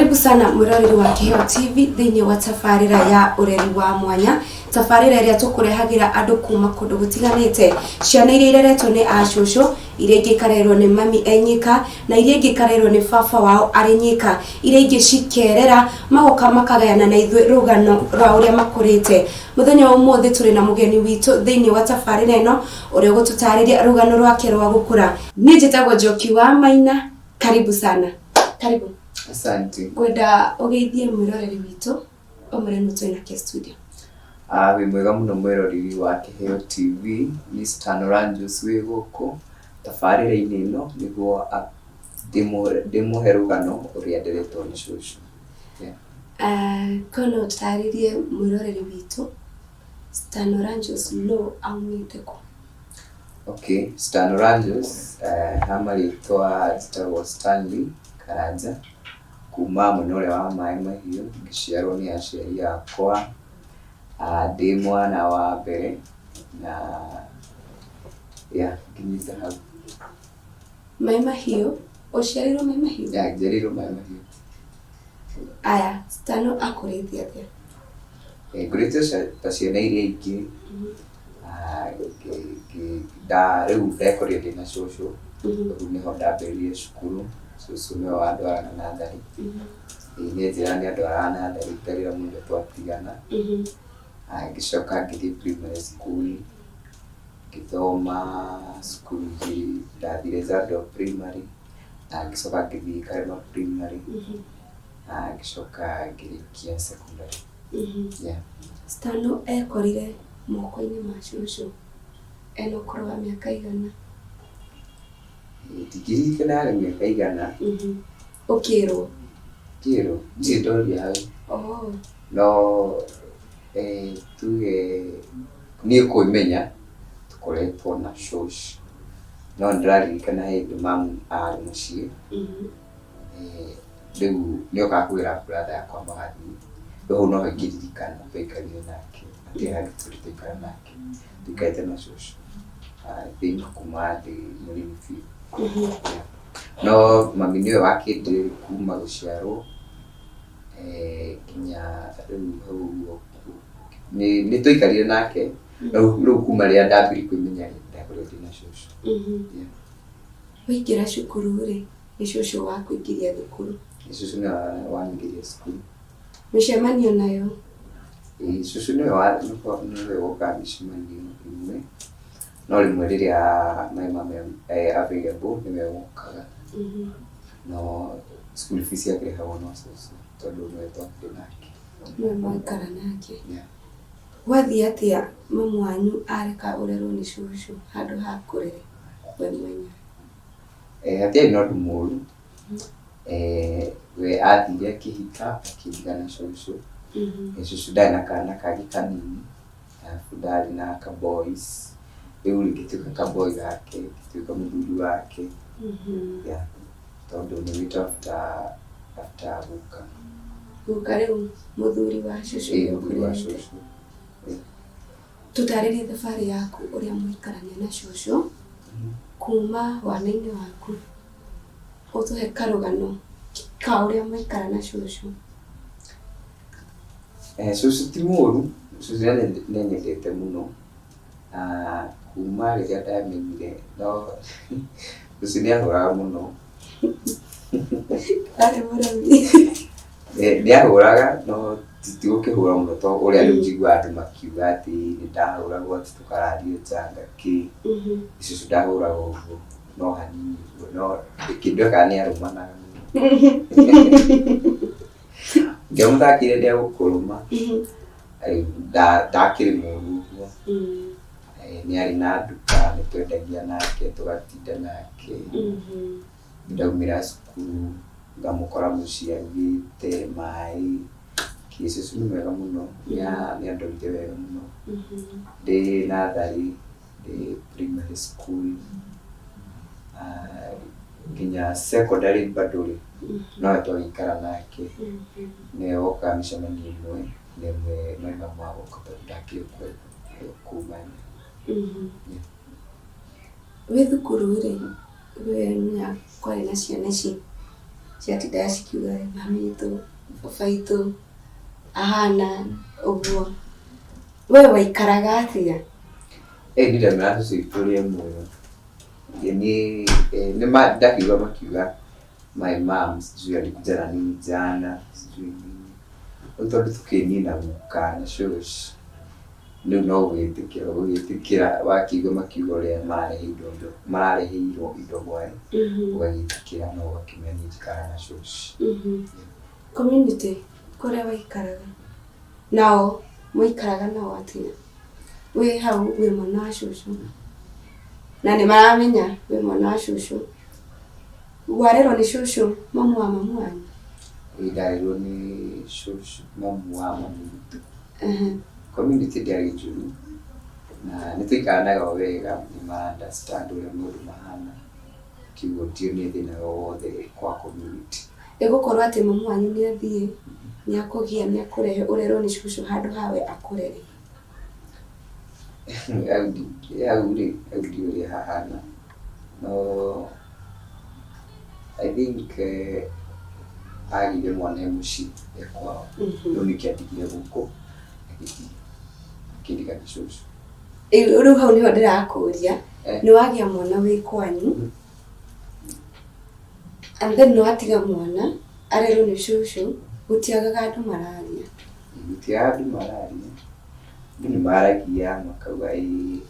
Karibu sana mwiroreri wa Kiheo TV thĩinĩ wa tabarĩra ya ũreri wa mwanya, tabarĩra ĩrĩa tũkũrehagĩra andũ kuma kũndũ gũtiganĩte, ciana iria ireretwo nĩ acũcũ, iria ingĩ ikarerwo nĩ mami e nyika, na iria ingĩ ikarerwo nĩ baba wao arĩ nyika, iria ingĩ cikerera magoka makagayana na ithuĩ rũgano rwa ũrĩa makũrĩte. Mũthenya wa ũmũthĩ tũrĩ na mũgeni witũ thĩinĩ wa tabarĩra ĩno ũrĩa ũgũtũtarĩria rũgano rwake rwa gũkũra. Niĩ njĩtagwo Njoki wa Maina, karibu sana. Karibu. Asante. Ngwenda ũgeithie mwĩroreri witũ ũmwĩre nũ twĩ nake studio. Ah, wĩ mwega mũno mwĩroreri wa Kĩheo TV, nĩ Stan Oranjos wĩ gũkũ tabarĩra-inĩ ĩno nĩguo ndĩmũhe rũgano ũrĩa nderetwo nĩ cũcũ. Yeah. Ah, ko no ũtarĩrie mwĩroreri witũ Stan Oranjos nũ aumĩte kũ? Okay, Stan Oranjos, ha marĩtwa njĩtagwo Stanley Karanja, kuma mwena ũrĩa wa Maĩ Mahiũ, ngĩciarwo nĩ aciari akwa, ndĩ mwana wa mbere na yeah, nginyĩte hau. Maĩ Mahiũ, ũciarĩirwo Maĩ Mahiũ? Yeah, njiarĩirwo Maĩ Mahiũ. Aya, Stano akũrĩte atĩa? Ngũrĩte ta ciana iria ingĩ, rĩu ndekorire ndĩna cũcũ, rĩu nĩho ndambĩrĩirie cukuru, cũcũ nĩwe wandwaraga natharĩ, ĩĩ nĩanjĩraga nĩandwaraga natharĩ rĩrĩa mũno twatigana, ngĩcoka ngĩthiĩ primary school, ngĩthoma cukuru ingĩ, ndathire Zadok primary, na ngĩcoka ngĩthiĩ Karema primary, na ngĩcoka ngĩrĩkia secondary. Yeah. Stano ekorire moko-inĩ ma cũcũ ena ũkũrũ wa mĩaka igana? Ndingĩririkana yarĩ mĩaka igana. Ũkĩrwo? Ngĩrwo, ndirĩ ndoria hau. Oh. No tuge niĩ kwĩmenya tũkoretwo na shosh. No nĩndĩraririkana hĩndĩ mamu arĩ mũciĩ. Rĩu nĩokaga kũgĩra brother yakwa magathiĩ. Rĩu hau noho ingĩririkana twaikarire nake, hatirĩ hangĩ tũrĩ twaikara nake. Tũikarĩte na cũcũ I think kuma ndĩ mũnini biũ. No mami nĩwe wakĩndĩ kuma gũciarwo nginya rĩu hau ũguo. Nĩ twaikarire nake, rĩu kuma rĩrĩa ndambirie kwĩmenya rĩ, ndakorirwo ndĩna cũcũ. Yeah. Waingĩra cukuru rĩ, nĩ cũcũ wakũingĩria thukuru? Nĩ cũcũ nĩwe wanyingĩria cukuru. Mĩcemanio nayo? Ĩĩ cũcũ nĩwe nĩwe wokaga mĩcemanio ĩmwe, no rĩmwe rĩrĩa my mum e available nĩwe wokaga. No school fees yakĩrĩhagwo no cũcũ tondũ nĩwe twakĩrĩ nake. Nĩwe mwaikara nake. Yeah. Gwathiĩ atĩa mamu wanyu areka ũrerwo nĩ cũcũ handũ ha kũrere we mwenyewe? Hatiarĩ na ũndũ mũru. We athire akĩhika akĩndiga na cũcũ. Cũcũ ndarĩ na kana kangĩ kanini, arabu ndarĩ na ka boys. Rĩu ngĩtuĩka ka boy gake, ngĩtuĩka mũthuri wake. Yeah, tondũ nĩ wĩtwo after after guka. Guka rĩu mũthuri wa cũcũ Ĩĩ nĩwe mũthuri wa ũkũrerete? cũcũ. Tũtarĩrie thabarĩ yaku ũrĩa mwaikarania na cũcũ kuma wana-inĩ waku. Ũtũhe karũgano ka ũrĩa mwaikara na cũcũ. Cũcũ ti mũru, cũcũ nĩ anyendete mũno na kuma rĩrĩa ndamenyire no cũcũ nĩ ahũraga mũno. Arĩ mũremi. Nĩ ahũraga no ti gũkĩhũra mũno ta ũrĩa rĩu njiguaga andũ makiuga atĩ nĩ ndahũragwo atĩ tũkarario njanga kĩ. Cũcũ ndahũraga ũguo no hanini ũguo no kĩndũ ekaga nĩ arũmanaga mũno. Ũngĩamũthakĩire nĩ egũkũrũma. Ndakĩrĩ mũru ũguo. Nĩ arĩ na nduka nĩ twendagia nake tũgatinda nake. Ndaumĩra cukuru ngamũkora mũciĩ arugĩte maĩ kĩ. Cũcũ nĩ mwega mũno, nĩ andorire wega mũno ndĩ natharĩ, ndĩ primary school nginya secondary bado rĩ, nowe twagĩikara nake, nĩwe wokaga mĩcemanio ĩmwe na ĩmwe my mum agoka tondũ ndakĩrĩ kũu Wĩ thukuru rĩ, we nĩũmenyaga kwarĩ na ciana ici Ciatindaga cikiuga mami witũ, baba witũ ahana ũguo. We waikaraga atĩa? Ĩ niĩ ndamera cũcũ witũ ũrĩa e muoyo. Niĩ ndakiuga makiuga my mom sijui alikuja na nini jana sijui nini. Rĩu tondũ tũkĩniĩ na guka na shũsh rĩu no gwĩtĩkĩra ũgũgĩtĩkĩra wakĩigua makiuga ũrĩa marareheirwo indo marareheirwo indo gwaĩ ũgagĩtĩkĩra na ũgakĩmenya niĩ njikaraga na shũsh. Community kũrĩa waikaraga nao mũikaraga nao atĩa? Wĩ hau wĩ mwana wa cũcũ na nĩ maramenya wĩ mwana wa cũcũ. Warerwo nĩ cũcũ mamu wa mamu wanyu? Ĩĩ ndarerirwo nĩ cũcũ mamu wa mami witũ. Community ndĩarĩ njũru na nĩ tũikaranaga o wega nĩ mara understand ũrĩa maũndũ mahana kĩguo ndionire thĩna o wothe kwa community. Ĩgũkorwo atĩ mamu wanyu nĩ athiĩ, nĩ akũgia, nĩ akũrehe ũrerwo nĩ cũcũ handũ ha we akũrere? Hau rĩ, hau ndiũĩ ũrĩa hahana no I think agĩire mwana e mũciĩ e kwao rĩu nĩkĩo andigire gũkũ agĩthiĩ akĩndiga na cũcũ. Rĩu hau nĩho ndĩrakũria, nĩ wagĩa mwana wĩ kwanyu and then nĩ watiga mwana arerwo nĩ cũcũ, gũtiagaga andũ mararia. Gũtiagaga andũ mararia, andũ nĩ maragia makauga ĩĩ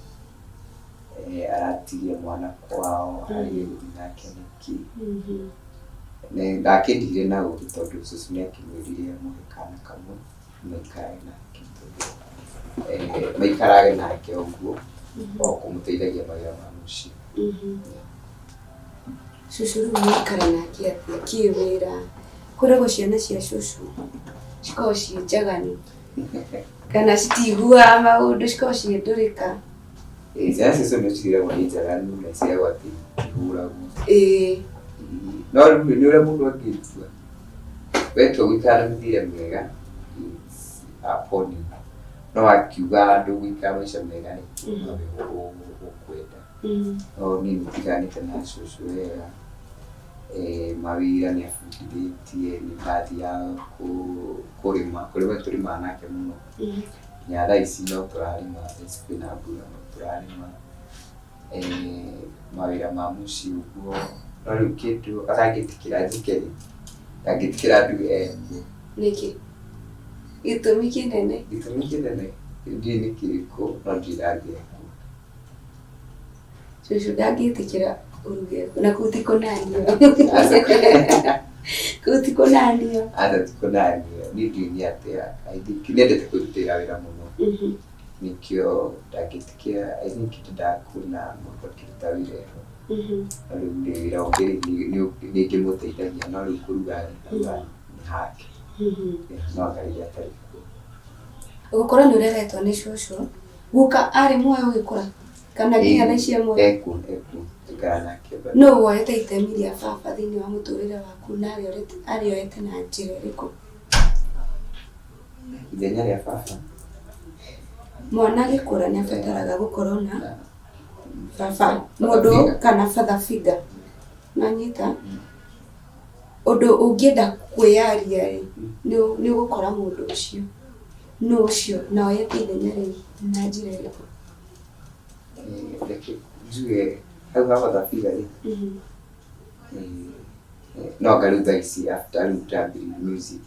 aratigire mwana kwao arĩge gũthiĩ nake nĩkĩ. Ndakĩndigire na ũru tondũ cũcũ nĩ akĩmwĩrire amũhe kana kamwe maikarage nake tondũ maikarage nake ũguo o kũmũteithagia mawĩra ma mũciĩ. Cũcũ rĩu mũikara nake atĩa kĩwĩra? Kwĩragwo ciana cia cũcũ cikoragwo ciĩ njaganu kana citiguaga maũndũ cikoragwo ciĩ ndũrĩka. Ciana cia cũcũ nĩ ciĩragwo nĩ njaganu na ciĩragwo atĩ ihũragwo. Ĩĩ. No rĩu nĩ ũrĩa mũndũ angĩtua. Wetua gũikara na mĩthiĩre mĩega it's upon you. No akiuga ndũgũikara maica mega rĩ, nowe ũkwenda. No niĩ nĩ ndiganĩte na cũcũ wega, mawĩra nĩ abundithĩtie, nĩ ndathiaga kũrĩma, kũrĩma tũrĩmaga nake mũno. Nginya thaa ici no tũrarĩma, thaa ici kwĩna mbura no tũrarĩma. Mawĩra ma mũciĩ ũguo, no rĩu kĩndũ atangĩtĩkĩra njĩke rĩ, ndangĩtĩkĩra nduge ekuo. Nĩkĩ? Gĩtũmi kĩnene? Gĩtũmi kĩnene ndiũĩ nĩ kĩrĩkũ no ndirĩ ndathiĩ ekuo. Cũcũ ndangĩtĩkĩra ũruge na kũu ti kũnanio. Kũu ti kũnanio. Aca ti kũnanio, niĩ ndiũĩ nĩ atĩa, I think nĩendete kwĩrutĩra wĩra mũno. Nĩkĩo ndangĩtĩkĩra, I think ndendaga kuona mũndũ akĩruta wĩra ĩho. No rĩu rĩ, wĩra ũngĩ rĩ, nĩ ngĩmũteithagia no rĩu kũruga rĩ, auga nĩ hake. No anga rĩrĩa atarĩ kuo. Gũkorwo nĩ ũreretwo nĩ cũcũ, guka arĩ muoyo ũgĩkũra? Kana nginya thaa ici e muoyo? Ekuo, ekuo, tũikaraga nake bado. Nũ woete itemi rĩa baba thĩinĩ wa mũtũrĩre waku na arĩoete na njĩra ĩrĩkũ? Ithenya rĩa baba. Mwana agĩkũra nĩ abataraga gũkorwo na baba, mũndũ kana father figure. Nĩwanyita? Ũndũ ũngĩenda kwĩyaria rĩ, nĩ ũgũkora mũndũ ũcio. Nũ ũcio na oyete ithenya rĩu na njĩra ĩrĩkũ? Reke njuge hau ha father figure rĩ, no anga rĩu thaa ici after rĩu ndambĩrĩirie music,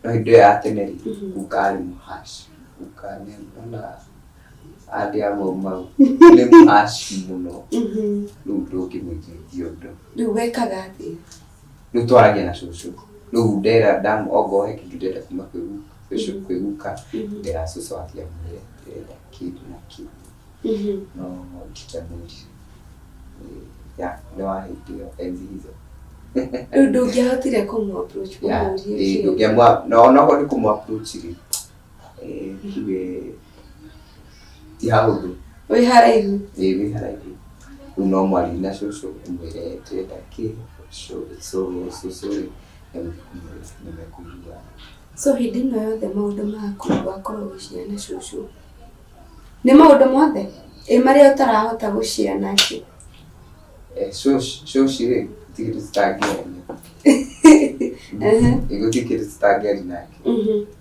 no hĩndĩ ĩyo ya tene rĩ, guka arĩ mũ harsh, guka nĩ andĩ a Mau Mau nĩ mũ harsh mũno, rĩu ndũngĩmũiguithia ũndũ. Rĩu wekaga atĩa? Rĩu twaragia na cũcũ, rĩu ndera ongorwo he kĩndũ ndĩrenda kuma kwĩ guka, ndera cũcũ athiĩ amwĩre ndĩrenda kĩndũ na kĩndũ. No ndingĩamwĩrire. Yeah, nĩ wa hĩndĩ ĩyo enzi hizo. Rĩu ndũngĩahotire kũmũ approach ũmũrie kĩĩ? Ndũngĩamũ no onokorwo nĩ kũmũ approach rĩ, tuge ti hahũthũ. Wĩ haraihu? Ĩĩ wĩ haraihu. Rĩu no mwarie na cũcũ ũmwĩre ndĩrenda kĩ, cũcũ rĩ, nĩmekũmwĩra nĩmekũiguana. So hĩndĩ ĩno yothe maũndũ maku wakorwo ũgĩciara na cũcũ Nĩ maũndũ mothe? Ĩ marĩa ũtarahota gũshare nake? Cũci rĩ, gũtirĩ kĩndũ tũtangĩaria. Gũtirĩ kĩndũ tũtangĩaria nake.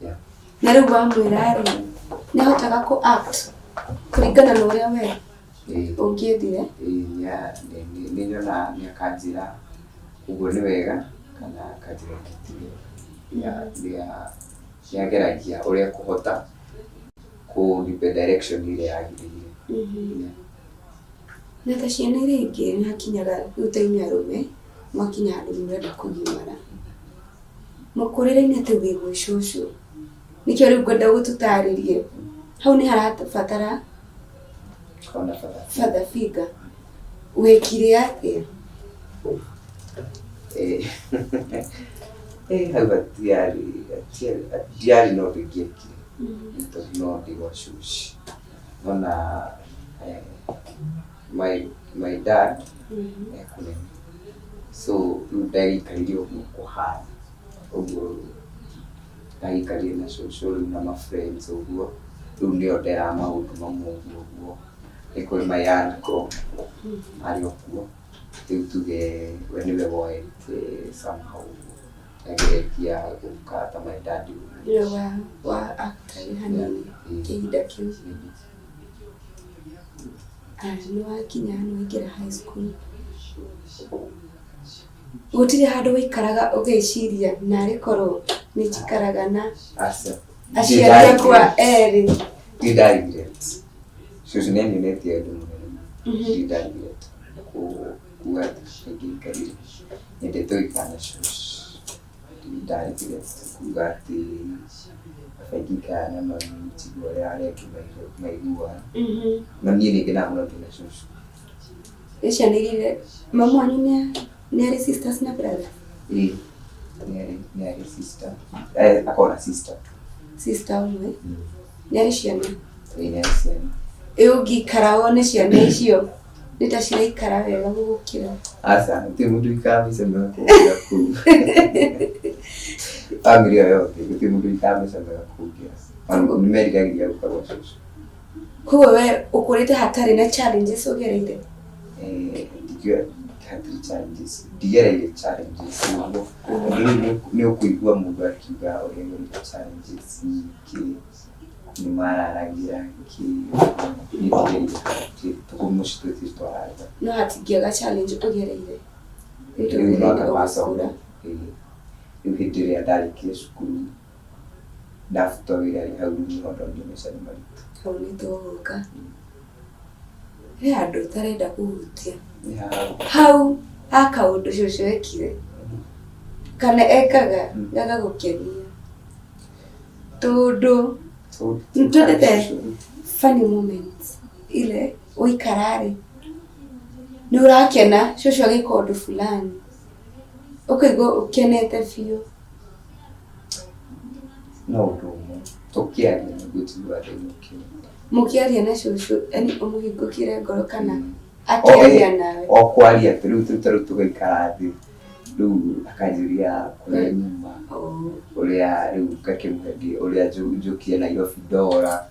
Yeah. Na rĩu wamwĩra rĩ, nĩ ahotaga kũ act kũringana na ũrĩa we Ĩĩ. ũngĩendire? Ĩĩ, nĩ nyonaga nĩ akanjĩra ũguo nĩ wega kana akanjĩra ũguo ti wega. Nĩ ageragia ũrĩa ekũhota kũnipe direction ĩrĩa yagĩrĩire. Yeah. Na ta ciana iria ingĩ nĩ hakinyaga rĩu ta inyuĩ arũme mwakinya handũ mũrenda kũgimara, mũkũrĩre-inĩ atĩ wĩ gwĩ cũcũ, nĩkĩo rĩu ngwenda ũtũtarĩrie, hau nĩ harabatara Ona baba. Father figure. Wekire atĩa? Hau hatiarĩ ndiarĩ na ũndũ ingĩekire nĩ tondũ no ndĩ gwa cũcũ. Nona my dad e kũnene, so rĩu ndagĩikarire ũguo kũhana ũguo, ndagĩikarire na cũcũ rĩu na ma friends ũguo, rĩu nĩo nderaga maũndũ mamwe ũguo ũguo. Nĩ kũrĩ my uncle arĩ o kuo, rĩu tuge we nĩwe woete somehow ũguo, nĩageretie gũka ta my dad ũguo. Nĩwe wa act hanini kĩhinda kĩu. Aya, nĩ wakinya nĩ waingĩra high school. Gũtirĩ handũ waikaraga ũgeciria narĩ korwo nĩ njikaraga na Aca. aciari akwa erĩ. Ndirĩ nda regret. Cũcũ nĩ anyonetie wendo mũnene mũno. Ndirĩ nda regret kuga atĩ nĩ ingĩikarire. Nyendete gũikara na cũcũ. Ndirĩ nda regret kuga atĩ baba ingĩikara na mami njigue ũrĩa arĩa angĩ maiguaga. No niĩ nĩ ngenaga mũno ndĩna cũcũ. Nĩ ciana iria mamu wanyu nĩ arĩ sisters na brother? Ĩĩ, nĩ arĩ sister. Akoragwo na sister tu. Sister ũmwe? Nĩ arĩ ciana? Ĩĩ, nĩ arĩ ciana. Ĩ ũngĩikara wone ciana icio nĩ ta ciraikara wega gũgũkĩra? Aca, gũtirĩ mũndũ ũikaraga maica mega kũngĩra kũu. Bamĩrĩ ĩyo yothe gũtirĩ mũndũ ũikaraga maica mega kũngĩra. Ona nĩ meriragĩria gũka gwa cũcũ. Koguo we ũkũrĩte hatarĩ na challenges ũgereire? Ndingiuga hatirĩ challenges, ndigereire challenges nĩguo. Tondũ rĩu nĩ ũkũigua mũndũ akiuga ũrĩa agereire challenges nyingĩ, nĩ mararagĩra kĩ, niĩ ndigereire tondũ mũciĩ tũtirĩ twararĩra. No hatingĩaga challenge ũgereire? Rĩu no anga macoka. Rĩu hĩndĩ ĩrĩa ndarĩkirie cukuru ndabutwo wĩra rĩ, hau nĩho ndonire maica nĩ maritũ. Hau nĩ tũgũka. He handũ ũtarenda kũhutia. Nĩ hau. Hau ha kaũndũ cũcũ ekire kana ekaga gagagũkenia. Tondũ nĩtwendete funny moments ile waikara rĩ nĩ ũrakena cũcũ agĩka ũndũ fulani ũkaigua ũkenete biũ. No ũndũ ũmwe tũkĩaria nĩguo njiguaga ndĩ mũkenu. Mũkĩaria na cũcũ yani ũmũhingũkĩre ngoro kana akĩaria nawe? O kwaria tu rĩu ta rĩu tũgaikara thĩ rĩu akanjũria kũrĩa nyuma, ũrĩa rĩu ngakĩmũhe ũrĩa njũkire Nairobi ndora.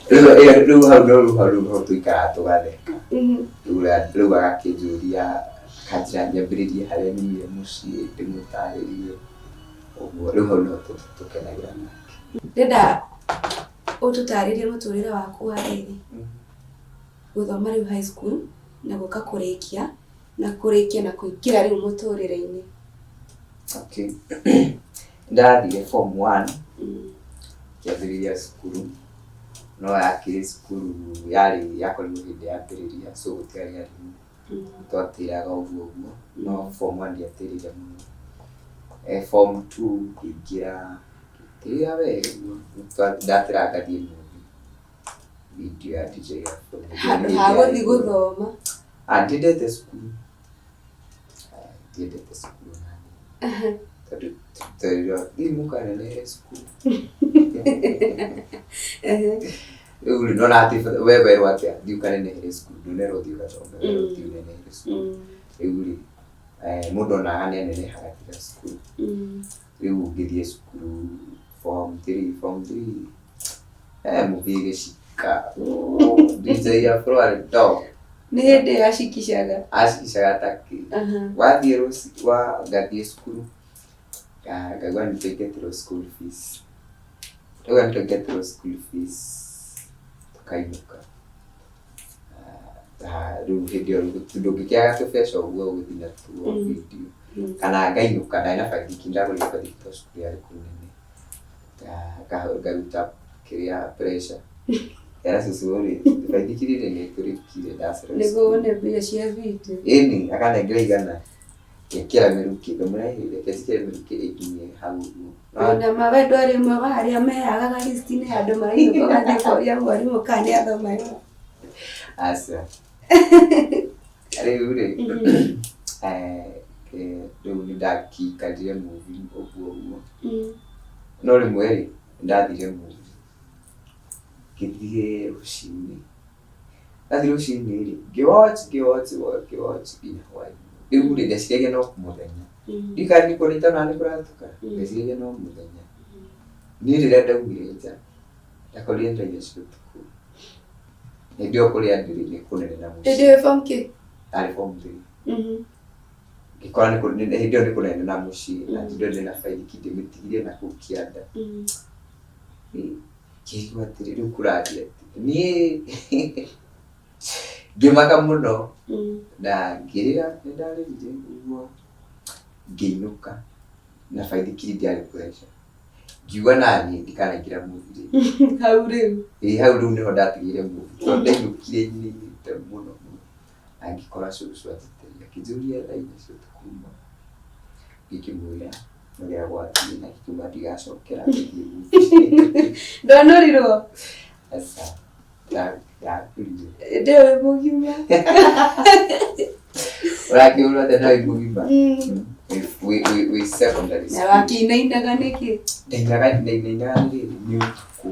Rĩu hau no rĩu hau nĩho tũikaraga tũgatheka. Rĩu agakĩnjũria akanjĩra nyambĩrĩrie harĩa nyumire mũciĩ ndĩmũtarĩrie ũguo. Rĩu hau nĩho tũkenagĩra nake. Ndĩrenda ũtũtarĩrie mũtũrĩre waku wa rĩrĩ, gũthoma rĩu high school na gũka kũrĩkia na kũrĩkia na kũingĩra rĩu mũtũrĩre-inĩ. Okay. Nĩndathire form one ngĩambĩrĩria cukuru, no yakĩrĩ cukuru yarĩ yakorirwo hĩndĩ yambĩrĩria so gũtiarĩ arimũ, twatĩraga ũguo ũguo, no form one ndiatĩrire mũno. Form two ngĩingĩra ngĩtĩra wega ũguo, ndatĩraga ngathiĩ movie, video ya DJ Afro. Handũ ha gũthiĩ gũthoma. Ndiendete cukuru, ndiendete cukuru ona hanini, tondũ twerirwo thiĩi mũkanenehere cukuru. Rĩu rĩ nĩwona atĩ we werwo atĩa thiĩ ũkanenehere cukuru, ndũnerwo thiĩ ũgathome, werwo thiĩ ũnenehere cukuru. Rĩu rĩ mũndũ onaga nĩ aneneha agatiga cukuru. Rĩu ngĩthiĩ cukuru form three, form three movie ĩgĩcika DJ Afro arĩ top. Nĩ hĩndĩ ĩyo acikicaga. Acikicaga takĩ. Wathiĩ rũci wa ngathiĩ cukuru ngaigua nĩ tũingatĩrwo school fees. Ndaigua nĩ tũingatĩrwo school fees tũkainũka. Rĩu hĩndĩ ĩyo ndũngĩkĩaga tũbeca ũguo ũgũthiĩ natuo video. Kana ngainũka ndarĩ na baithikiri ndagũrire baithikiri tondũ cukuru yarĩ kũnene. Ngaruta kĩrĩa pressure. Ngera cũcũ rĩ, baithikiri rĩ nĩ ĩtũrĩkire ndacererwo Nĩguo wone mbia cia video. Ĩni, akanengera 100. Ngekĩra mĩrukĩ, ngamwĩra ĩ reke njĩkĩre mĩrukĩ ĩnginyie hau ũguo. Ona ma we ndwarĩ ũmwe wa arĩa meyagaga list-inĩ ya andũ marainũka ũgathiĩ ũkoria mwarimũ kana nĩ athoma ĩno. Aca. Rĩu rĩ, rĩu nĩ ndakĩikarire movie ũguo ũguo. No rĩmwe rĩ, nĩ ndathire movie. Ngĩthiĩ rũcinĩ. Ndathiĩ rũcinĩ rĩ, ngĩ watch ngĩ watch ngĩ watch nginya hwainĩ. Rĩu rĩ, ndeciragia no mũthenya. Ndiũĩ kana nĩ kuona itona nĩ kũratuka, ndeciragia no mũthenya. Niĩ rĩrĩa ndaumire nja, ndakorire nĩ thaa inya cia ũtukũ. Hĩndĩ ĩyo kũrĩa ndĩrĩ nĩ kũnene na mũciĩ. Hĩndĩ ĩyo wĩ form kĩ? Ndarĩ form three. Ngĩkora hĩndĩ ĩyo nĩ kũnene na mũciĩ, na hĩndĩ ĩyo ndĩ na baithikiri ndĩmĩtigire na kũu kĩanda. Ngĩigua atĩrĩ, rĩu kũrathiĩ atĩa? Niĩ ngĩmaka mũno na ngĩrĩra, nĩ ndarĩrire ũguo ngĩinũka na baithikiri ndĩarĩ pressure. Ngiuga naniĩ ndikanaingĩra movie rĩngĩ. Hau rĩu. Ĩĩ hau rĩu nĩho ndatigire movie tondũ ndainũkire nyinĩinĩte mũno mũno na ngĩkora cũcũ anjetereire akĩnjũria thaa inya cia ũtukũ uma. Ngĩkĩmwĩra ũrĩa gwathiĩ na ngĩkiuga ndigacokera gũthiĩ movie. Ndwanũrirwo? Aca, ndakurire. Hĩndĩ ĩyo wĩ mũgima. Ũrakĩũrwo atĩa na wĩ mũgima? Wĩ secondary Na school. wakĩinainaga nĩkĩ? Ndainaga ndainainaga nĩ rĩrĩ nĩ ũtukũ.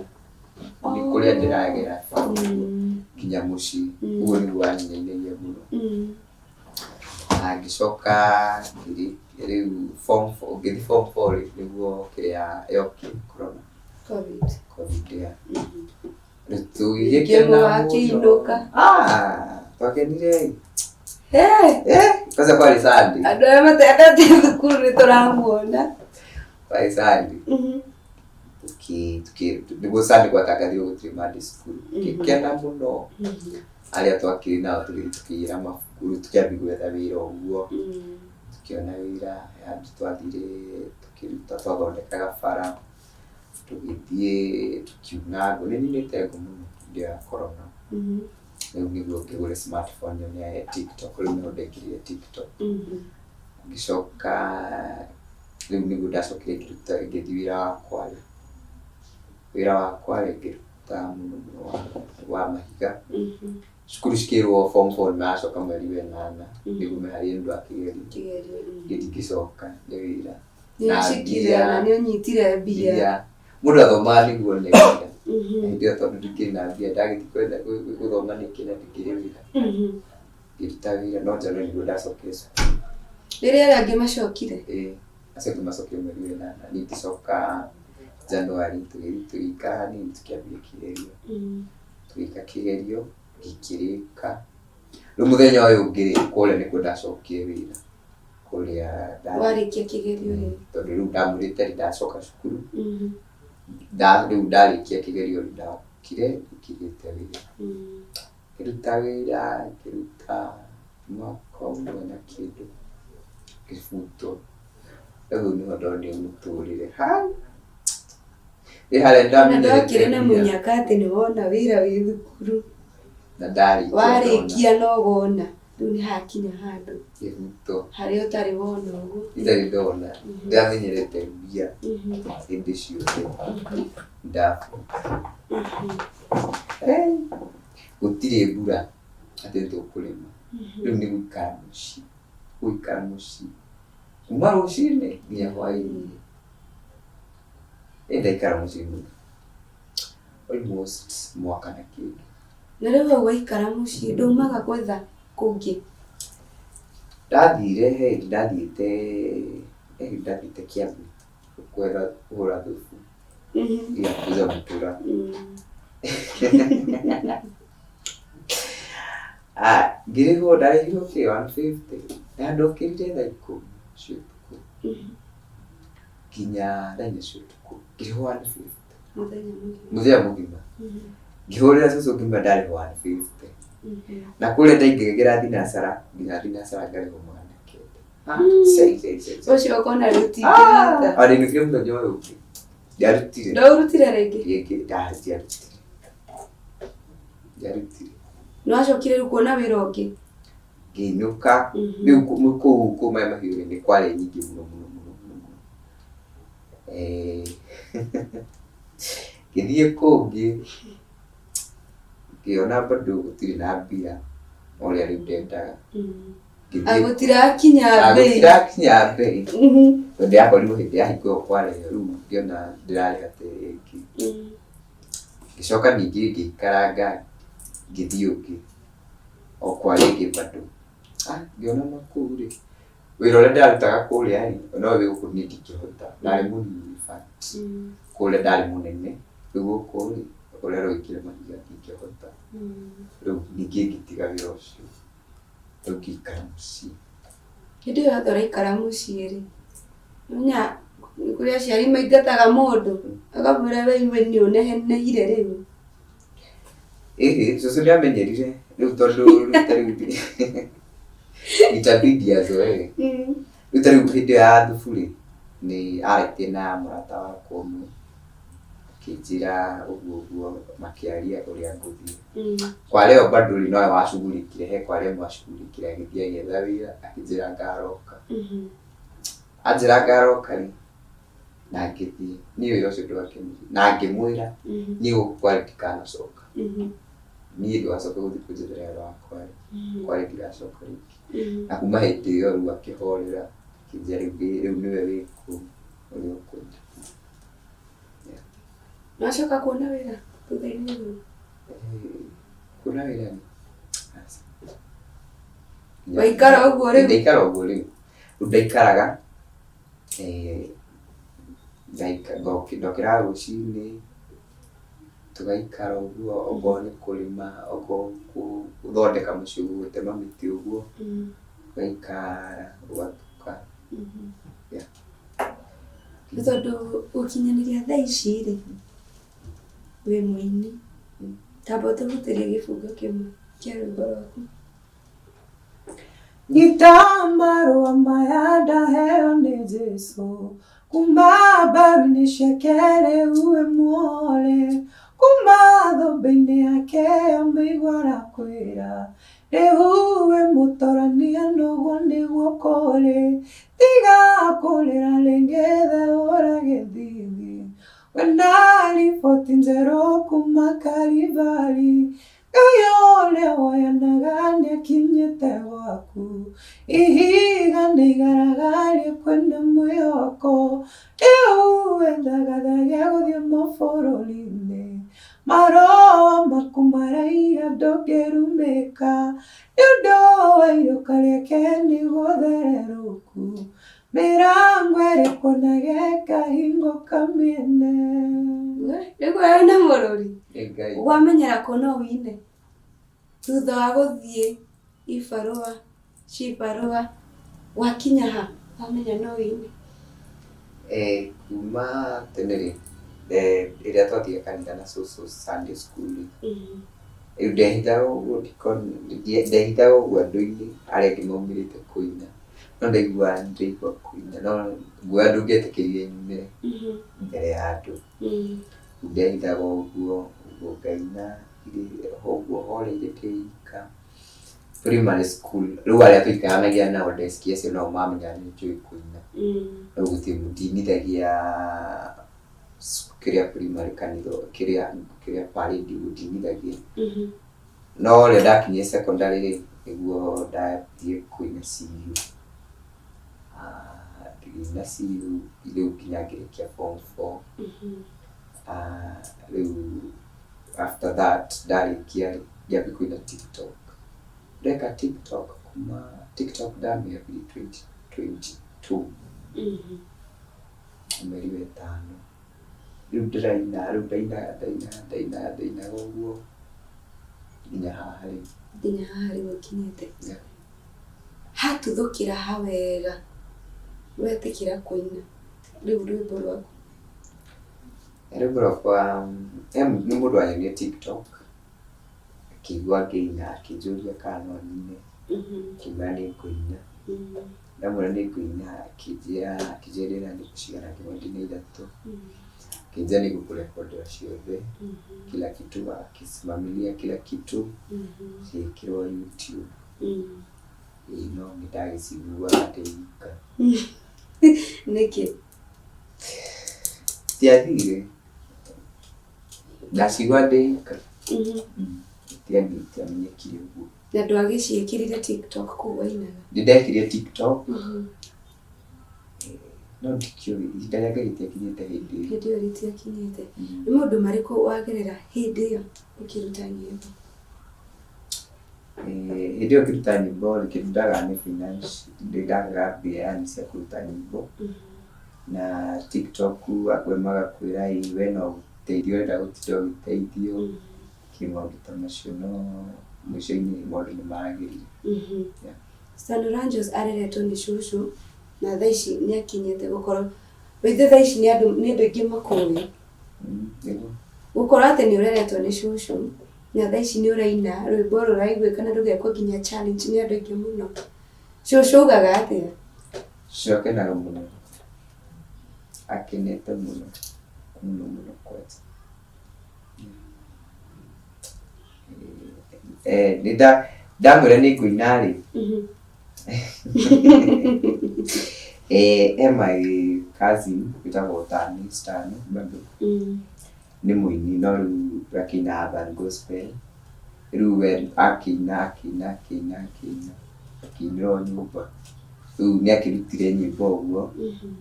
Nĩ kũrĩa ndĩragera nginya mũciĩ. Ũguo nĩguo wanyinainagia mũno. Na ngĩcoka rĩu form four, ngĩthiĩ form four rĩ, nĩguo kĩrĩa yokire corona. Covid. Covid yeah. Rĩu tũgĩgĩkena mũno. Wakĩinũka. Ah, twakenire. Eh, Eh, kwanza kwarĩ Sunday. Andũ arĩa matendete thukuru nĩ tũramuona. Kwarĩ Sunday. Nĩguo Sunday gwatangathirwo gũtirĩ Monday cukuru. Ngĩkena mũno. Arĩa twakĩrĩ nao tũgĩthiĩ tũkĩgĩra mabuku, rĩu tũkĩambia gwetha wĩra ũguo. Tũkĩona wĩra, handũ twathire tũkĩruta twathondekaga bara, tũgĩthiĩ tũkiuna ngũ. Nĩ nyunĩte ngũ mũno hĩndĩ ĩyo ya corona. Rĩu nĩguo ngĩgũre smartphone ĩyo ya TikTok, rĩu nĩho ndekĩrire TikTok. Ngĩcoka rĩu nĩguo ndacokire ngĩruta ngĩthiĩ wĩra wa kware. Wĩra wa kware ngĩruta mũno mũno wa mahiga. Cukuru cikĩrwo form four nĩ maracoka mweri wa ĩnana nĩguo meharĩrie nĩ ũndũ wa kĩgerio. Ngĩthiĩ ngĩcoka nĩ wĩra. Nĩ ũcikire na nĩ ũnyitire mbia. Mbia. Mũndũ athomaga nĩguo one wĩra. Hĩndĩ ĩyo tondũ ndikĩrĩ na mbia ndagĩthiĩ kwetha gũthoma nĩkĩ na ndikĩrĩ wĩra. Ngĩruta wĩra no January nĩguo ndacokire cukuru. Rĩrĩa arĩa angĩ macokire? Ĩĩ, acio angĩ macokire mweri wa ĩnana, niĩ ngĩcoka January tũgĩthiĩ tũgĩikara hanini tũkĩambia kĩgerio. Tũgĩka kĩgerio, gĩkĩrĩka. Rĩu mũthenya ũyũ ũngĩ rĩ, kũrĩa nĩkuo ndacokire wĩra. Kũrĩa Warĩkia kĩgerio rĩ? Tondũ rĩu ndamwĩrĩte ndacoka cukuru. Rĩu ndarĩkia kĩgerio rĩ, ndokire njĩkĩrĩte wĩra. Ngĩruta wĩra, ngĩruta mwaka ũmwe na kĩndũ, ngĩbutwo. Rĩu hau nĩho ndonire mũtũrĩre, hai! Ĩ harĩa Na ndamenyerete ndwakĩrĩ na mbia. mũnyaka atĩ nĩ wona wĩra wĩ thukuru. Na ndarĩkia ndona. Warĩkia no wona. Rĩu nĩ hakinya handũ. Kĩhuto. Harĩa ũtarĩ wona ũguo. Itarĩ ndona. Ndamenyerete mbia hĩndĩ ciothe. Ndabuta. Gũtirĩ mbura atĩ tũkũrĩma. Rĩu nĩ gũikara mũciĩ. Gũikara mũciĩ. Kuma rũcinĩ nginya hwainĩ. Ĩ ndaikara mũciĩ mũno. Almost mwaka na kĩndũ. Na rĩu hau waikara mũciĩ ndaumaga gwetha kũngĩ? Ndathire he hĩndĩ ndathiĩte, he hĩndĩ ndathiĩte Kiambu gwetha kũgũra thubu ya kuuza mũtura. Ah, ngĩrĩhwo ndarĩhirwo kĩ 150 na ndokĩrire thaa 10 cia ũtukũ nginya thaa 4 cia ũtukũ ngĩrĩhwo 150. Mũthenya mũgima. Mũthenya mũgima. Ngĩhũrĩra cũcũ ngĩmwĩra ndarĩhwo 150. Na kũrĩa ndaingĩragĩra thinacara nginya thinacara ngarĩhwo 900. Ah, cai cai cai cai. Ũcio ũkona rĩu tingĩhota. Ah, ndainũkire mũthenya ũyũ ũngĩ. Ndiarutire. Ndwaurutire rĩngĩ? Rĩngĩ ndiarutire. Ndiarutire. Nĩwacokire rĩu kuona wĩra ũngĩ? Ngĩinũka rĩu kũu kũu Maĩ Mahiũ rĩ nĩ kwarĩ nyingĩ mũno mũno mũno mũno mũno. Ngĩthiĩ kũngĩ ngĩona bado gũtirĩ na mbia ũrĩa rĩu ndendaga. Gũtirakinya mbei. Gũtirakinya mbei. Tondũ yakorirwo hĩndĩ ya hingo ĩyo kwarĩo rĩu ngĩona ndĩrarĩha ta ĩngĩ. Ngĩcoka ningĩ ngĩikaranga ngĩthiĩ ũngĩ o kwa rĩngĩ bado. Ah, ngĩona na kũu rĩ, wĩra ũrĩa ndarutaga kũrĩa rĩ, no wĩ gũkũ niĩ ndingĩhota. Ndarĩ mũnini in fact. Kũrĩa ndarĩ mũnene, rĩu gũkũ rĩ, ũrĩa ũroikĩra mahiga ndingĩhota. Rĩu ningĩ ngĩtiga wĩra ũcio, rĩu ngĩikara mũciĩ. Hĩndĩ ĩyo yothe ũraikara mũciĩ rĩ, nĩũmenyaga nĩ kũrĩ aciari maingataga mũndũ, akamwĩra we iwe nĩ ũneneheire rĩu. Ĩhĩ, cũcũ nĩ amenyerire rĩu tondũ rĩu ta rĩu itabidi azoee. Rĩu ta rĩu hĩndĩ ĩyo ya thubu rĩ, nĩ arĩtie na mũrata wakwa ũmwe, akĩnjĩra ũguo ũguo, makĩaria ũrĩa ngũthiĩ. Kware ĩyo bado rĩ, nowe wacugurikire, he kware ĩmwe acugurikire agĩthiĩ agĩetha wĩra, akĩnjĩra ngaroka. Anjĩra ngaroka rĩ, na ngĩthiĩ. Niĩ wĩra ũcio ndwangenirie. Na ngĩmwĩra, niĩ gũkũ Kware ndikanacoka. Niĩ ndũgacoke gũthiĩ kũnjethera wĩra wa Kware. Kware ndigacoka rĩngĩ. Na kuma hĩndĩ ĩyo rĩu akĩhorera, akĩnjĩra rĩu rĩu nĩwe wĩkũ ũrĩa ũkwenda. Nĩwacoka kuona wĩra thutha-inĩ ũguo? Kuona wĩra rĩ, aca. Waikara ũguo rĩu? Ndaikara ũguo rĩu. Rĩu ndaikaraga, ndokĩraga rũcinĩ, tũgaikara ũguo, okorwo nĩ kũrĩma, okorwo gũthondeka mũciĩ ũguo, gũtema mĩtĩ ũguo, ũgaikara ũgatuka. Yeah. Nĩ tondũ gũkinyanĩria thaa ici rĩ, wĩ mũini, tamba ũtũrutĩre gĩbungo kĩmwe kĩa rwĩmbo rwaku. Nyita marũa maya ndaheo nĩ Jesũ, kuma mbaru-inĩ ciake rĩu wĩ muore, kuma thũmbĩ-inĩ yake ya mĩigua arakwĩra, rĩu wĩ mũtorania noguo nĩguo kũrĩ, tiga kũrĩra rĩngĩ theũra gĩthithi, wĩna riboti njerũ kuma Kalivari, Ngai ũrĩa woyanaga nĩakinyĩte gwaku, ihiga nĩ igaragarie kwĩna mwĩhoko, rĩu wethagathagia gũthiĩ mabũrũri-inĩ, marũa maku maraiga ndũngĩrumĩka, nĩ ũndũ wa iruka rĩake nĩ gũthererũku, mĩrango ĩrĩ kuonage ĩkahingũka mĩene. Rĩu wĩna mũrũri Nĩ Ngai. wamenyera kũ no wine thutha wa gũthiĩ ibarũa cibarũa wakinya ha wamenya no wine? Kuma tene rĩ, rĩrĩa twathiaga kanitha na cũcũ Sunday school rĩ, rĩu ndehithaga ũguo ndehithaga ũguo andũ-inĩ arĩa angĩ maumĩrĩte kũina, no ndaiguaga nĩndĩraigua kũina, no guoya ndũngĩetĩkĩrire nyumĩre mbere ya andũ. Ndehithaga ũguo, ũguo ngaina ũguo horeire ndĩ ika. Primary school, rĩu arĩa tũikaranagia nao desk acio nao mamenyaga nĩ njũĩ kũina. Rĩu gũtirĩ ndinithagia kĩrĩa primary kanitha kĩrĩa kĩrĩa parade ũguo ndinithagia. No rĩrĩa ndakinyire secondary rĩ, nĩguo ndathiĩ kũina CU. Ngĩina CU rĩu nginya ngĩrĩkia form four. Rĩu after that ndarĩkia rĩ, ngĩambia kũina TikTok. Ndeka TikTok kuma TikTok ndamĩambirie 2022 mweri wa ĩtano. Rĩu ndĩraina, rĩu ndainaga ndainaga ndainaga ndainaga ũguo nginya haha rĩu. Nginya haha rĩu ũkinyĩte. Yeah. Hatuthũkĩra ha wega wetĩkĩra kũina rĩu rwĩmbo rwaku? Rwĩmbo rwakwa nĩ mũndũ wanyonia TikTok, akĩigua ngĩina, akĩnjũria kana no nyine, ngĩmwĩra nĩ ngũina. Ndamwĩra nĩ ngũina, akĩnjĩra ndĩna nyĩmbo cigana, ngĩmwĩra ndĩna ithatũ. Akĩnjĩra nĩ ngũkũrekondera ciothe, kila kitu, akisimamilia kila kitu, cigĩkĩrwo YouTube. Ĩĩ no nĩ ndagĩciguaga ndĩ wika. Nĩkĩ? Citiathire. Ndacigua ndĩ wika. Itiamenyekire ũguo. Na ndwagĩciĩkĩrire TikTok kũu wainaga? Nĩ ndekire TikTok. No ndikĩũĩ, ihinda rĩa Ngai rĩtiakinyĩte hĩndĩ ĩyo. Hĩndĩ ĩyo rĩtiakinyĩte. Nĩ maũndũ marĩkũ wagerera hĩndĩ ĩyo ũkĩruta nyĩmbo? Hĩndĩ ĩyo ngĩruta nyĩmbo rĩ, kĩndũ ndagaga nĩ finance, nĩ ndagaga mbia yani cia kũruta nyĩmbo. Na TikTok andũ magakwĩra ĩ we no ũteithio ũrenda gũtinda ũgĩteithio, kĩ maũndũ ta macio no mũico-inĩ maũndũ nĩ magĩrire. Yeah. Stan Oranjos areretwo nĩ cũcũ na thaa ici nĩ akinyĩte gũkorwo ithe thaa ici nĩ andũ aingĩ makũĩ. Nĩguo. Gũkorwo atĩ nĩ ũreretwo nĩ cũcũ na thaa ici nĩ ũraina rwĩmbo rũraiguĩka na rũgekwo nginya challenge nĩ andũ aingĩ mũno. Cũcũ augaga atĩa? Cũcũ akenaga mũno. Akenete mũno mũno mũno kwanja. Nĩ ndamwĩra nĩ ngũina rĩ, he my cousin wĩtagwo Tani Stani bado nĩ mũini no rĩu akĩina urban gospel. Rĩu we akĩina akĩina akĩina akĩina akĩinĩra o nyũmba. Rĩu nĩ akĩrutire nyĩmbo ũguo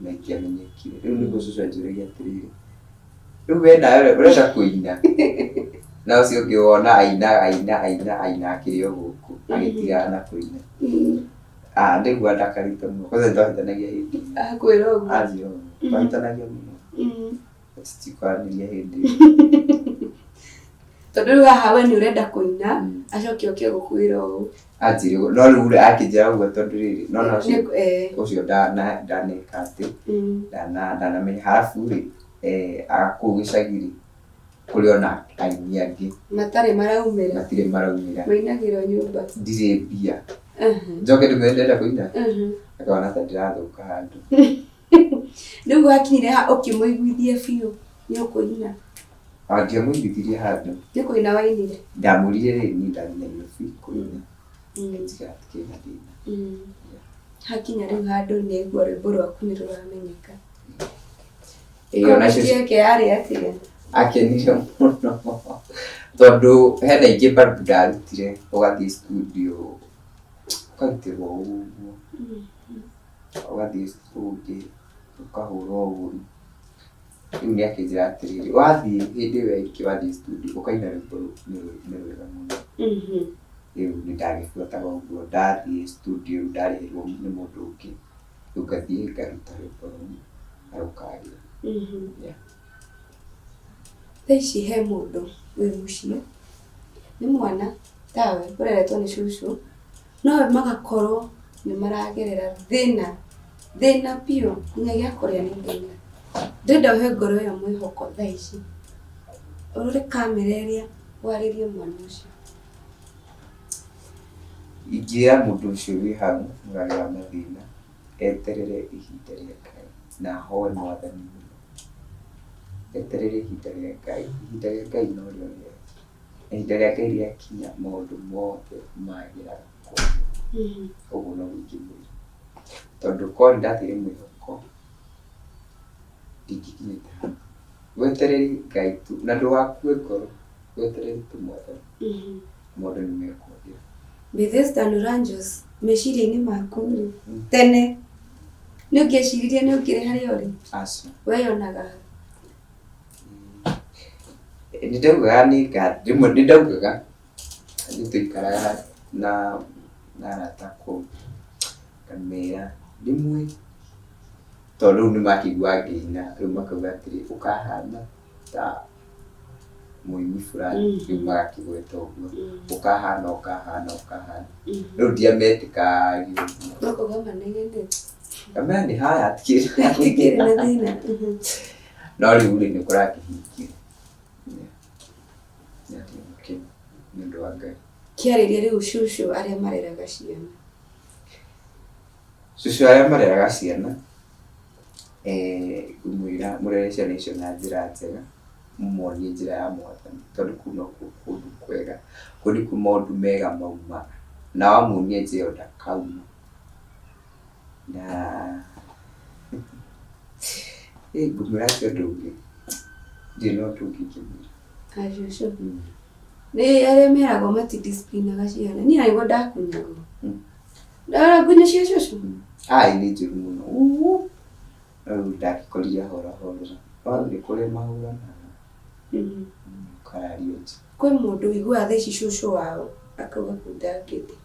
na itiamenyekire. Rĩu nĩguo cũcũ anjũragia atĩrĩrĩ, rĩu we nawe ũrenda kũina? Na ũcio ũngĩ wona aina aina aina aina akĩrĩ o gũkũ agĩtigana na kũina. Ndaigua ndakarĩte mũno kwanza nĩ twahĩtanagia hĩndĩ ĩyo. Akwĩra ũguo? Anjĩra ũguo. Twahĩtanagia mũno. Tũtikwaranĩria hĩndĩ ĩyo. Tondũ rĩu haha we nĩ ũrenda kũina, acoke oke gũkwĩra ũũ. Anjĩre ũguo, no rĩu rĩ akĩnjĩra ũguo tondũ rĩrĩ, nona ũcio ũcio ndaneka atĩ, ndanamenya. Halafu rĩ, kũu gĩcagi rĩ, kũrĩ ona aini angĩ. Matarĩ maraumĩra. Matirĩ maraumĩra. Mainagĩra nyũmba. Ndirĩ mbia. Njoke ndĩmwĩre ndĩrenda kũina, akona ta ndĩrathũka handũ. Rĩu wakinyire ha ũkĩmũiguithia biũ nĩ ũkũina? Ndiamũiguithirie handũ. Nĩ kũina wainire? Ndamwĩrire rĩ, niĩ ndathiĩ Nairobi kũina. Akĩnjĩra hatikĩrĩ na thĩna. Hakinya rĩu handũ nĩ aigua rwĩmbo rwaku nĩ rũramenyeka. Comment yake yarĩ atĩa? Akenire mũno tondũ hena ingĩ bado ndarutire, ũgathiĩ studio ũkarutĩrwo ũguo, ũgathiĩ ũngĩ ũkahũrwo ũru. Rĩu nĩ akĩnjĩra atĩrĩrĩ, wathiĩ hĩndĩ ĩyo ĩngĩ wathiĩ studio ũkaina rwĩmbo rũu nĩ rwega mũno. Rĩu nĩ ndagĩbuataga ũguo, ndathiĩ studio rĩu ndarĩhĩrwo nĩ mũndũ ũngĩ, rĩu ngathiĩ ngaruta rwĩmbo rũu na rũkagĩra. Yeah. Thaa ici he mũndũ wĩ mũciĩ, nĩ mwana tawe ũreretwo nĩ cũcũ, no magakorwo nĩ maragerera thĩna, thĩna biũ, nginya gĩa kũrĩa nĩ thĩna. Ndĩrenda ũhe ngoro ĩyo mwĩhoko thaa ici, ũrore kamera ĩrĩa warĩrie mwana ũcio. Ingĩra mũndũ ũcio wĩ hau ũragera mathĩna, eterere ihinda rĩa Ngai na ahoe Mwathani mũno. Eterere ihinda rĩa Ngai, ihinda rĩa Ngai norĩo rĩega. Ihinda rĩa Ngai rĩakinya maũndũ mothe magĩraga kwagĩra. Ũguo noguo ingĩmwĩra. Tondũ korwo nĩndateire mwĩhoko, ndingĩkinyĩte haha. Weterere Ngai tu na ndũgakue ngoro, weterere tu Mwathani, maũndũ nĩmekwagĩra. Bethesda Nuranjos, meciria-inĩ maku rĩ, tene nĩ ũngĩeciririe nĩ ũngĩrĩ harĩa ũrĩ? Aca. Weyonaga ha? Nĩ ndaugaga nĩ rĩmwe nĩ ndaugaga nĩ twaikaraga na arata akwa ngamera rĩmwe tondũ rĩu nĩ makĩiguaga ngĩina rĩu makauga atĩrĩ ũkahana ta Mũini fulani rĩu magakĩgweta ũguo ũkahana ũkahana ũkahana rĩu ndiametĩkagia ũguo. No kuga manegene. Ngamera nĩ haya hatikĩrĩ Hatikĩrĩ na thĩna. No rĩu rĩ nĩ kũrakĩhingire. Na ndĩ mũkenu nĩ ũndũ wa Ngai. Kĩarĩrie rĩu cũcũ arĩa mareraga ciana. Cũcũ arĩa mareraga ciana, ngũmwĩra mũrere ciana icio na njĩra njega, mũmonie njĩra ya mwathani, tondũ kũu nokuo kũndũ kwega, kũu nĩkuo maũndũ mega maumaga, na wamuonia njĩra ĩyo ndakauma. Na ngũmwĩra atĩ ũndũ ũngĩ, ndirĩ na ũndũ ũngĩ ingĩmwĩra. Acũcũ. Nĩ arĩa meragwo mati disciplinaga ciana. Niĩ nĩguo ndakunyagwo. Ndara ngunya cia cũcũ. Ai nĩ njũru mũno. Uu. Rĩu ndakĩkorire hora hora. No nĩ kũrĩ mahũranaga. Ũkarario nja. Kwĩ mũndũ ũiguaga thaa ici cũcũ wao akauga kũu ndangĩthiĩ.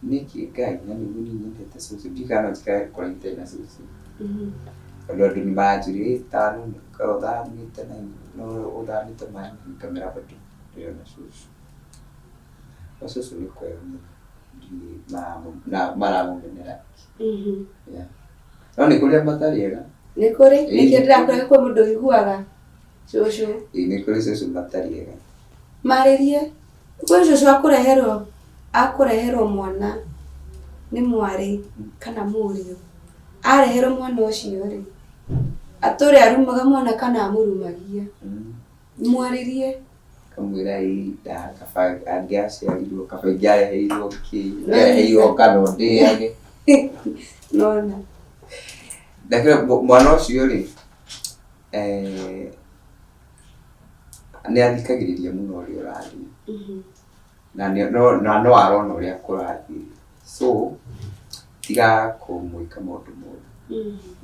Nĩkĩ Ngai na nĩguo niĩ nyendete cũcũ. Ndiũĩ kana no njikare kũraihu itarĩ na cũcũ. Tondũ andũ nĩ maranjũria ĩ tano ũkoragwo ũthamĩte na no ũthamĩte ngamera bado ndĩrona cũcũ. No cũcũ nĩ kwega mũno. Ndiũĩ maramũmenera nĩkĩ. Yeah. No nĩ kũrĩ matarĩ ega. Nĩ kũrĩ, nĩkĩo ndĩrakwĩra kwĩ mũndũ ũiguaga cũcũ. Ĩĩ nĩ kũrĩ cũcũ matarĩ ega. Marĩrie, kwĩ cũcũ akũreherwo akũreherwo mwana nĩ mwarĩ kana mũriũ. Areherwo mwana ũcio rĩ, atũre arumaga mwana kana amũrumagia. Mwarĩrie. Kamwĩra ĩ kaba angĩaciarirwo kaba ingĩareheirwo kĩ ingĩareheirwo ngano ndĩage. Nona. Ndakĩra mwana ũcio rĩ, nĩ athikagĩrĩria mũno ũrĩa ũraria. Na no arona ũrĩa kũrathiĩ. So, tiga kũmwĩka maũndũ moru,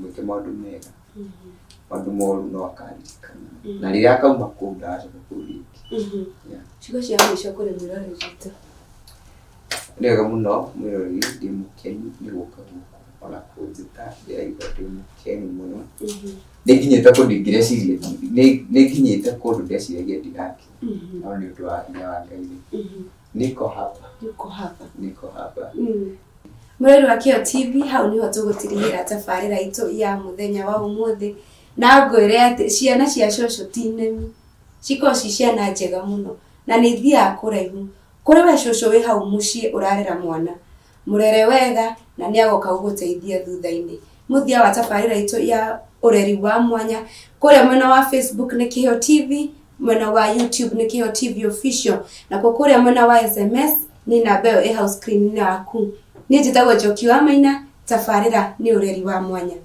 mwĩke maũndũ mega. Maũndũ moru no akaririkana. Na rĩrĩa akauma kũu ndagacoka kũu rĩngĩ. Yeah. Ciugo cia mũico kũrĩ mwĩroreri witũ. Nĩ wega mũno mwĩroreri, ndĩ mũkenu nĩ gũka gũkũ ona kũnjĩta ndĩraigua ndĩ mũkenu mũno. Nĩ nginyĩte kũndũ ingĩreciria nĩ nginyĩte kũndũ ndeciragia ndigakinya. No nĩ ũndũ wa hinya wa Ngai rĩ, niko hapa. Niko hapa. Niko hapa. Mũrori wa Kĩo TV hau nĩho tũgũtirihĩra tabarĩra itũ ya mũthenya wa ũmũthĩ na ngwĩre atĩ ciana cia cũcũ ti nemi, cikoragwo ci ciana njega mũno na nĩ ithiaga kũraihu. Kũrĩ we cũcũ wĩ hau mũciĩ ũrarera mwana, mũrere wega na nĩ agoka gũgũteithia thutha-inĩ. Mũthia wa tabarĩra itũ ya ũreri wa mwanya kũrĩa mwena wa Facebook nĩ Kĩo TV, mwena wa YouTube nĩ Kĩo TV Official, nakuo kũrĩa mwena wa SMS nĩ namba ĩyo ĩ hau screen-inĩ yaku. Niĩ njĩtagwo Njoki wa Maina, tabarĩra nĩ ũreri wa mwanya.